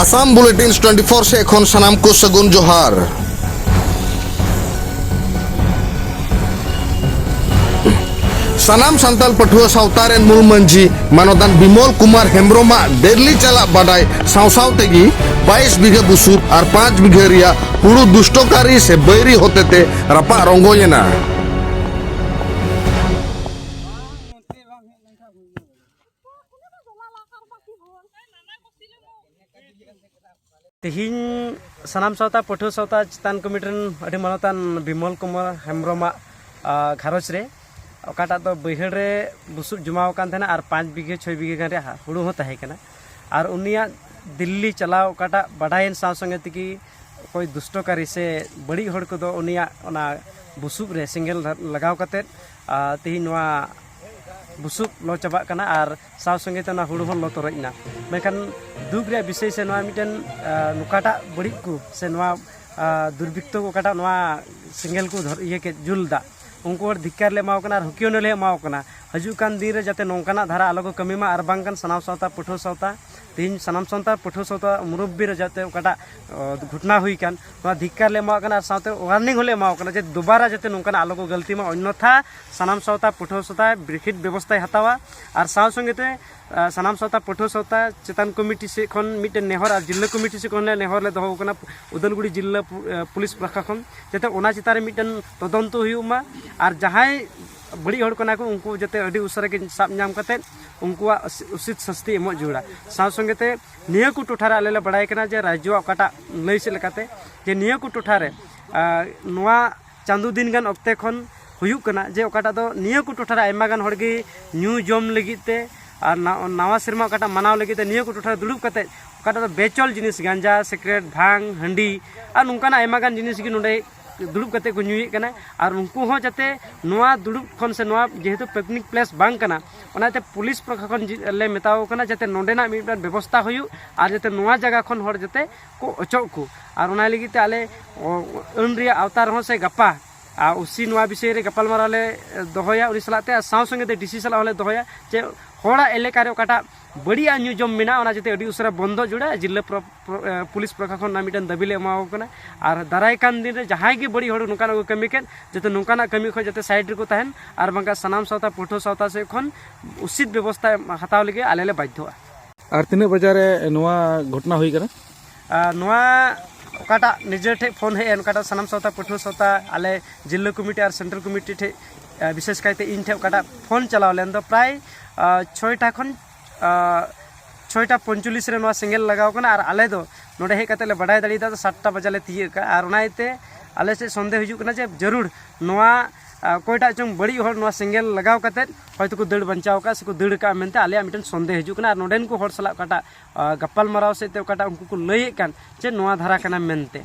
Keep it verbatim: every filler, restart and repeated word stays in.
Assam bulletin twenty four ᱥᱮᱫ ᱠᱷᱚᱱ ᱥᱟᱱᱟᱢ ᱠᱚ ᱥᱟᱹᱜᱩᱱ ᱡᱚᱦᱟᱨ᱾ ᱥᱟᱱᱟᱢ ᱥᱟᱱᱛᱟᱲ ᱯᱟᱹᱴᱷᱩᱣᱟᱹ ᱥᱟᱶᱛᱟ ᱨᱮᱱ ᱢᱩᱞ ᱢᱟᱹᱡᱷᱤ ᱢᱟᱱᱚᱛᱟᱱ ᱵᱤᱢᱚᱞ ᱠᱩᱢᱟᱨ ᱦᱮᱢᱵᱨᱚᱢᱟᱜ ᱰᱮᱨᱞᱤ ᱪᱟᱞᱟᱜ ᱵᱟᱰᱟᱭ ᱥᱟᱶ ᱥᱟᱶ ᱛᱮᱜᱮ ᱵᱟᱭᱤᱥ ᱵᱤᱜᱷᱟᱹ ᱵᱩᱥᱩᱵ ᱟᱨ ᱯᱟᱸᱪ ᱵᱤᱜᱷᱟᱹ ᱨᱮᱭᱟᱜ ᱦᱩᱲᱩ ᱫᱩᱥᱴᱚᱠᱟᱨᱤ ᱥᱮ ᱵᱟᱹᱭᱨᱤ ᱦᱚᱛᱮᱛᱮ ᱨᱟᱯᱟᱜ ᱨᱚᱝᱜᱚᱭᱮᱱᱟ᱾ ᱛᱮᱦᱮᱧ ᱥᱟᱱᱟᱢ ᱥᱟᱶᱛᱟ ᱯᱟᱹᱴᱷᱩᱣᱟᱹ ᱥᱟᱶᱛᱟ ᱪᱮᱛᱟᱱ ᱠᱚᱢᱤᱴᱤ ᱨᱮᱱ ᱟᱹᱰᱤ ᱢᱟᱱᱚᱛᱟᱱ ᱵᱤᱢᱚᱞ ᱠᱩᱢᱟᱨ ᱦᱮᱢᱵᱨᱚᱢᱟᱜ, ᱟ, ᱜᱷᱟᱨᱚᱸᱡᱽ ᱨᱮ ᱚᱠᱟᱴᱟᱜ ᱫᱚ ᱵᱟᱹᱭᱦᱟᱹᱲ ᱨᱮ ᱵᱩᱥᱩᱵ ᱡᱚᱢᱟᱣ ᱟᱠᱟᱱ ᱛᱟᱦᱮᱱᱟ ᱟᱨ ᱯᱟᱸᱪ ᱵᱤᱜᱷᱟᱹ ᱪᱷᱚᱭ ᱵᱤᱜᱷᱟᱹ ᱜᱟᱱ ᱨᱮᱭᱟᱜ ᱦᱟ-, ᱦᱩᱲᱩ ᱦᱚᱸ ᱛᱟᱦᱮᱸ ᱠᱟᱱᱟ᱾ ᱟᱨ ᱩᱱᱤᱭᱟᱜ ᱫᱤᱞᱞᱤ ᱪᱟᱞᱟᱣ ᱚᱠᱟᱴᱟᱜ ᱵᱟᱰᱟᱭᱮᱱ ᱥᱟᱶ ᱥᱚᱸᱜᱮ ᱛᱮᱜᱮ ᱚᱠᱚᱭ ᱫᱩᱥᱴᱚᱠᱟᱨᱤ ᱥᱮ ᱵᱟᱹᱲᱤᱡ ᱦᱚᱲ ᱠᱚᱫᱚ ᱩᱱᱤᱭᱟᱜ ᱚᱱᱟ ᱵᱩᱥᱩᱵ ᱨᱮ ᱥᱮᱸᱜᱮᱞ ᱫᱷᱟ-, ᱞᱟᱜᱟᱣ ᱠᱟᱛᱮᱫ, ᱟ, ᱛᱮᱦᱮᱧ ᱱᱚᱣᱟ ᱵᱩᱥᱩᱵ ᱞᱚ ᱪᱟᱵᱟᱜ ᱠᱟᱱᱟ ᱟᱨ ᱥᱟᱶ ᱥᱚᱸᱜᱮ ᱛᱮ ᱚᱱᱟ ᱦᱩᱲᱩ ᱦᱚᱸ ᱞᱚ ᱛᱚᱨᱚᱡ ᱮᱱᱟ᱾ ᱢᱮᱱᱠᱷᱟᱱ ᱫᱩᱠ ᱨᱮᱭᱟᱜ ᱵᱤᱥᱚᱭ ᱥᱮ ᱱᱚᱣᱟ ᱢᱤᱫᱴᱮᱱ, ᱟ, ᱱᱚᱝᱠᱟᱴᱟᱜ ᱵᱟᱹᱲᱤᱡ ᱠᱚ ᱥᱮ ᱱᱚᱣᱟ, ᱟ, ᱫᱩᱨᱵᱤᱠᱛᱚ ᱚᱠᱟᱴᱟᱜ ᱱᱚᱣᱟ ᱥᱮᱸᱜᱮᱞ ᱠᱚ ᱫᱷᱚᱨ-, ᱤᱭᱟᱹ ᱠᱮᱫ, ᱡᱩᱞ ᱫᱟ, ᱩᱱᱠᱩ ᱦᱚᱲ ᱫᱷᱤᱠᱠᱟᱨ ᱞᱮ ᱮᱢᱟᱣ ᱠᱟᱱᱟ ᱟᱨ ᱦᱩᱠᱤᱭᱟᱹ ᱞᱮ ᱮᱢᱟᱣ ᱠᱟᱱᱟ᱾ ᱦᱤᱡᱩᱜ ᱠᱟᱱ ᱫᱤᱱ ᱨᱮ ᱡᱟᱛᱮ ᱱᱚᱝᱠᱟᱱᱟᱜ ᱫᱷᱟᱨᱟ ᱟᱞᱚ ᱠᱚ ᱠᱟᱹᱢᱤ ᱢᱟ, ᱟᱨ ᱵᱟᱝᱠᱷᱟᱱ ᱥᱟᱱᱟᱢ ᱥᱟᱶᱛᱟ ᱯᱟᱹᱴᱷᱩᱣᱟᱹ ᱥᱟᱶᱛᱟ, ᱛᱮᱦᱮᱧ ᱥᱟᱱᱟᱢ ᱥᱟᱶᱛᱟ ᱯᱟᱹᱴᱷᱩᱣᱟᱹ ᱥᱟᱶᱛᱟ ᱢᱩᱨᱚᱵᱵᱤ ᱨᱮ ᱡᱟᱛᱮ ᱚᱠᱟᱴᱟᱜ, ᱚ, ᱜᱷᱚᱴᱱᱟ ᱦᱩᱭ ᱠᱟᱱ, ᱱᱚᱣᱟ ᱫᱷᱤᱠᱠᱟᱨ ᱞᱮ ᱮᱢᱟᱣ ᱠᱟᱱᱟ ᱟᱨ ᱥᱟᱶᱛᱮ ᱳᱣᱟᱨᱱᱤᱝ ᱦᱚᱸᱞᱮ ᱮᱢᱟᱣ ᱠᱟᱱᱟ ᱡᱮ ᱫᱩᱵᱟᱨᱟ ᱡᱟᱛᱮ ᱱᱚᱝᱠᱟᱱᱟᱜ ᱟᱞᱚ ᱠᱚ ᱜᱟᱹᱞᱛᱤ ᱢᱟ, ᱚᱱᱱᱚᱛᱷᱟ ᱥᱟᱱᱟᱢ ᱥᱟᱶᱛᱟ ᱯᱟᱹᱴᱷᱩᱣᱟᱹ ᱥᱟᱶᱛᱟ ᱵᱨᱤᱠᱷᱤᱛ ᱵᱮᱵᱚᱥᱛᱷᱟᱭ ᱦᱟᱛᱟᱣᱟ᱾ ᱟᱨ ᱥᱟᱶ ᱥᱚᱸᱜᱮ ᱛᱮ, ᱟ, ᱥᱟᱱᱟᱢ ᱥᱟᱶᱛᱟ ᱯᱟᱹᱴᱷᱩᱣᱟᱹ ᱥᱟᱶᱛᱟ ᱪᱮᱛᱟᱱ ᱠᱚᱢᱤᱴᱤ ᱥᱮᱫ ᱠᱷᱚᱱ ᱢᱤᱫᱴᱮᱱ ᱱᱮᱦᱚᱨ ᱟᱨ ᱡᱤᱞᱟᱹ ᱠᱚᱢᱤᱴᱤ ᱥᱮᱫ ᱠᱷᱚᱱ ᱞᱮ ᱱᱮᱦᱚᱨ ᱞᱮ ᱫᱚᱦᱚ ᱟᱠᱟᱱᱟ ᱩᱫᱟᱞᱜᱩᱲᱤ ᱡᱤᱞᱟᱹ ᱯᱩ-, ᱟ, ᱯᱩᱞᱤᱥ ᱯᱟᱦᱴᱟ ᱠᱷᱚᱱ, ᱡᱟᱛᱮ ᱚᱱᱟ ᱪᱮᱛᱟᱱ ᱨᱮ ᱢᱤᱫᱴᱮᱱ ᱛᱚᱫᱚᱱᱛᱚ ᱦᱩᱭᱩᱜ ᱢᱟ᱾ ᱟᱨ ᱡᱟᱦᱟᱸᱭ ᱵᱟᱹᱲᱤᱡ ᱦᱚᱲ ᱠᱟᱱᱟ ᱠᱚ, ᱩᱱᱠᱩ ᱡᱟᱛᱮ ᱟᱹᱰᱤ ᱩᱥᱟᱹᱨᱟ ᱜᱮ ᱥᱟᱵ ᱧᱟᱢ ᱠᱟᱛᱮᱫ ᱩᱱᱠᱩᱣᱟᱜ ᱩᱥ-, ᱩᱥᱤᱛ ᱥᱟᱥᱛᱤ ᱮᱢᱚᱜ ᱡᱟᱹᱨᱩᱲᱟ᱾ ᱥᱟᱶ ᱥᱚᱸᱜᱮ ᱛᱮ ᱱᱤᱭᱟᱹ ᱠᱚ ᱴᱚᱴᱷᱟ ᱨᱮ ᱟᱞᱮ ᱞᱮ ᱵᱟᱲᱟᱭ ᱠᱟᱱᱟ ᱡᱮ ᱨᱟᱡᱽᱡᱚᱣᱟᱜ ᱚᱠᱟᱴᱟᱜ ᱞᱟᱹᱭ ᱥᱮᱫ ᱞᱮᱠᱟᱛᱮ ᱡᱮ ᱱᱤᱭᱟᱹ ᱠᱚ ᱴᱚᱴᱷᱟ ᱨᱮ, ᱟ, ᱱᱚᱣᱟ ᱪᱟᱸᱫᱳ ᱫᱤᱱ ᱜᱟᱱ ᱚᱠᱛᱮ ᱠᱷᱚᱱ ᱦᱩᱭᱩᱜ ᱠᱟᱱᱟ, ᱡᱮ ᱚᱠᱟᱴᱟᱜ ᱫᱚ ᱱᱤᱭᱟᱹ ᱠᱚ ᱴᱚᱴᱷᱟ ᱨᱮ ᱟᱭᱢᱟ ᱜᱟᱱ ᱦᱚᱲ ᱜᱮ ᱧᱩ ᱡᱚᱢ ᱞᱟᱹᱜᱤᱫ ᱛᱮ ᱟᱨ ᱱᱟ-, ᱱᱟᱣᱟ ᱥᱮᱨᱢᱟ ᱚᱠᱟᱴᱟᱜ ᱢᱟᱱᱟᱣ ᱞᱟᱹᱜᱤᱫ ᱛᱮ ᱱᱤᱭᱟᱹ ᱠᱚ ᱴᱚᱴᱷᱟ ᱨᱮ ᱫᱩᱲᱩᱵ ᱠᱟᱛᱮ ᱚᱠᱟᱴᱟᱜ ᱫᱚ ᱵᱮᱪᱚᱞ ᱡᱤᱱᱤᱥ, ᱜᱟᱸᱡᱟ, ᱥᱤᱠᱨᱮᱴ, ᱵᱷᱟᱝ, ᱦᱟᱺᱰᱤ ᱟᱨ ᱱᱚᱝᱠᱟᱱᱟᱜ ᱟᱭᱢᱟ ᱜᱟᱱ ᱡᱤᱱᱤᱥ ᱜᱮ ᱱᱚᱰᱮ ᱫᱩᱲᱩᱵ ᱠᱟᱛᱮ ᱠᱚ ᱧᱩᱭᱮᱫ ᱠᱟᱱᱟ᱾ ᱟᱨ ᱩᱱᱠᱩ ᱦᱚᱸ ᱡᱟᱛᱮ ᱱᱚᱣᱟ ᱫᱩᱲᱩᱵ ᱠᱷᱚᱱ ᱥᱮ ᱱᱚᱣᱟ ᱡᱮᱦᱮᱛᱩ ᱯᱤᱠᱱᱤᱠ ᱯᱞᱮᱥ ᱵᱟᱝ ᱠᱟᱱᱟ, ᱚᱱᱟᱛᱮ ᱯᱩᱞᱤᱥ ᱯᱟᱦᱴᱟ ᱠᱷᱚᱱ ᱡᱤ-, ᱞᱮ ᱢᱮᱛᱟᱣ ᱠᱟᱱᱟ ᱡᱟᱛᱮ ᱱᱚᱰᱮᱱᱟᱜ ᱢᱤᱫᱴᱟᱝ ᱵᱮᱵᱚᱥᱛᱷᱟ ᱦᱩᱭᱩᱜ ᱟᱨ ᱡᱟᱛᱮ ᱱᱚᱣᱟ ᱡᱟᱭᱜᱟ ᱠᱷᱚᱱ ᱦᱚᱲ ᱡᱟᱛᱮ ᱠᱚ ᱚᱪᱚᱜ ᱠᱚ᱾ ᱟᱨ ᱚᱱᱟ ᱞᱟᱹᱜᱤᱫ ᱛᱮ ᱟᱞᱮ, ᱚ, ᱟᱹᱱ ᱨᱮᱭᱟᱜ ᱟᱣᱛᱟ ᱨᱮᱦᱚᱸ ᱥᱮ ᱜᱟᱯᱟ, ᱟᱨ ᱳᱥᱤ ᱱᱚᱣᱟ ᱵᱤᱥᱚᱭ ᱨᱮ ᱜᱟᱯᱟᱞᱢᱟᱨᱟᱣ ᱞᱮ, ᱮ, ᱫᱚᱦᱚᱭᱟ ᱩᱱᱤ ᱥᱟᱞᱟᱜ ᱛᱮ, ᱟᱨ ᱥᱟᱶ ᱥᱚᱸᱜᱮ ᱛᱮ ᱰᱤᱥᱤ ᱥᱟᱞᱟᱜ ᱦᱚᱸᱞᱮ ᱫᱚᱦᱚᱭᱟ ᱡᱮ ᱦᱚᱲᱟᱜ ᱮᱞᱟᱠᱟ ᱨᱮ ᱚᱠᱟᱴᱟᱜ ᱵᱟᱹᱲᱤᱡᱟᱜ ᱧᱩ ᱡᱚᱢ ᱢᱮᱱᱟᱜᱼᱟ, ᱚᱱᱟ ᱡᱟᱛᱮ ᱟᱹᱰᱤ ᱩᱥᱟᱹᱨᱟ ᱵᱚᱱᱫᱚ ᱡᱩᱲᱟᱹᱜᱼᱟ᱾ ᱡᱤᱞᱟᱹ ᱯᱨᱚ-, ᱯᱨᱚ-, ᱮ, ᱯᱩᱞᱤᱥ ᱯᱨᱚᱥᱟᱥᱚᱱ ᱨᱮᱱᱟᱜ ᱢᱤᱫᱴᱮᱱ ᱫᱟᱹᱵᱤ ᱞᱮ ᱮᱢᱟᱣᱟᱠᱚ ᱠᱟᱱᱟ᱾ ᱟᱨ ᱫᱟᱨᱟᱭ ᱠᱟᱱ ᱫᱤᱱ ᱨᱮ ᱡᱟᱦᱟᱸᱭ ᱜᱮ ᱵᱟᱹᱲᱤᱡ ᱦᱚᱲ ᱱᱚᱝᱠᱟᱱᱟᱜ ᱠᱚ ᱠᱟᱹᱢᱤ ᱠᱮᱫ, ᱡᱟᱛᱮ ᱱᱚᱝᱠᱟᱱᱟᱜ ᱠᱟᱹᱢᱤ ᱠᱷᱚᱱ ᱡᱟᱛᱮ ᱥᱟᱭᱤᱰ ᱨᱮᱠᱚ ᱛᱟᱦᱮᱱ, ᱟᱨ ᱵᱟᱝᱠᱷᱟᱱ ᱥᱟᱱᱟᱢ ᱥᱟᱶᱛᱟ, ᱯᱟᱹᱴᱷᱩᱣᱟᱹ ᱥᱟᱶᱛᱟ ᱥᱮᱫ ᱠᱷᱚᱱ ᱩᱪᱤᱛ ᱵᱮᱵᱚᱥᱛᱷᱟ ᱦᱟᱛᱟᱣ ᱞᱟᱹᱜᱤᱫ ᱟᱞᱮ ᱞᱮ ᱵᱟᱫᱽᱫᱷᱚᱜᱼᱟ᱾ ᱟᱨ ᱛᱤᱱᱟᱹᱜ ᱵᱟᱡᱟᱨ ᱨᱮ ᱱᱚᱣᱟ ᱜᱷᱚᱴᱚᱱᱟ ᱦᱩᱭ ᱠᱟᱱᱟ? ᱟᱨ ᱱᱚᱣᱟ ᱚᱠᱟᱴᱟᱜ ᱱᱤᱡᱮ ᱴᱷᱮᱡ ᱯᱷᱳᱱ ᱦᱮᱡ ᱮᱱ, ᱚᱠᱟᱴᱟᱜ ᱥᱟᱱᱟᱢ ᱥᱟᱶᱛᱟ ᱯᱟᱹᱴᱷᱩᱣᱟᱹ ᱥᱟᱶᱛᱟ ᱟᱞᱮ ᱡᱤᱞᱟᱹ ᱠᱚᱢᱤᱴᱤ ᱟᱨ ᱥᱮᱱᱴᱨᱟᱞ ᱠᱚᱢᱤᱴᱤ ᱴᱷᱮᱡ, ᱟᱨ ᱵᱤᱥᱮᱥ ᱠᱟᱭᱛᱮ ᱤᱧ ᱴᱷᱮᱡ ᱚᱠᱟᱴᱟᱜ ᱯᱷᱳᱱ ᱪᱟᱞᱟᱣ ᱞᱮᱱ ᱫᱚ, ᱯᱨᱟᱭ, ᱟᱨ, ᱪᱷᱚᱭᱴᱟ ᱠᱷᱚᱱ, ᱟᱨ, ᱪᱷᱚᱭᱴᱟ ᱯᱚᱸᱭᱪᱚᱞᱞᱤᱥ ᱨᱮ ᱱᱚᱣᱟ ᱥᱮᱸᱜᱮᱞ ᱞᱟᱜᱟᱣ ᱠᱟᱱᱟ᱾ ᱟᱨ ᱟᱞᱮ ᱫᱚ ᱱᱚᱰᱮ ᱦᱮᱡ ᱠᱟᱛᱮ ᱞᱮ ᱵᱟᱰᱟᱭ ᱫᱟᱲᱮᱭᱟᱫᱟ ᱫᱚ ᱥᱟᱛᱴᱟ ᱵᱟᱡᱟ ᱞᱮ ᱛᱤᱭᱟᱹᱜ ᱠᱟᱜᱼᱟ᱾ ᱟᱨ ᱚᱱᱟ ᱤᱭᱟᱹᱛᱮ ᱟᱞᱮ ᱥᱮᱫ ᱥᱚᱱᱫᱮᱦ ᱦᱤᱡᱩᱜ ᱠᱟᱱᱟ ᱡᱮ ᱡᱟᱹᱨᱩᱲ ᱱᱚᱣᱟ, ᱟᱨ, ᱚᱠᱚᱭᱴᱟᱜ ᱪᱚᱝ ᱵᱟᱹᱲᱤᱡ ᱦᱚᱲ ᱱᱚᱣᱟ ᱥᱮᱸᱜᱮᱞ ᱞᱟᱜᱟᱣ ᱠᱟᱛᱮ ᱦᱚᱭᱛᱳ ᱠᱚ ᱫᱟᱹᱲ ᱵᱟᱧᱪᱟᱣ ᱟᱠᱟᱫ ᱥᱮ ᱠᱚ ᱫᱟᱹᱲ ᱟᱠᱟᱫᱼᱟ ᱢᱮᱱᱛᱮ ᱟᱞᱮᱭᱟᱜ ᱢᱤᱫᱴᱮᱱ ᱥᱚᱱᱫᱮᱦ ᱦᱤᱡᱩᱜ ᱠᱟᱱᱟ᱾ ᱟᱨ ᱱᱚᱰᱮᱱ ᱠᱚ ᱦᱚᱲ ᱥᱟᱞᱟᱜ ᱚᱠᱟᱴᱟᱜ, ᱟᱨ, ᱜᱟᱯᱟᱞ ᱢᱟᱨᱟᱣ ᱥᱮᱫ ᱛᱮ ᱚᱠᱟᱴᱟᱜ ᱩᱱᱠᱩ ᱠᱚ ᱞᱟᱹᱭᱮᱫ ᱠᱟᱱ ᱡᱮ ᱱᱚᱣᱟ ᱫᱷᱟᱨᱟ ᱠᱟᱱᱟ ᱢᱮᱱᱛᱮ,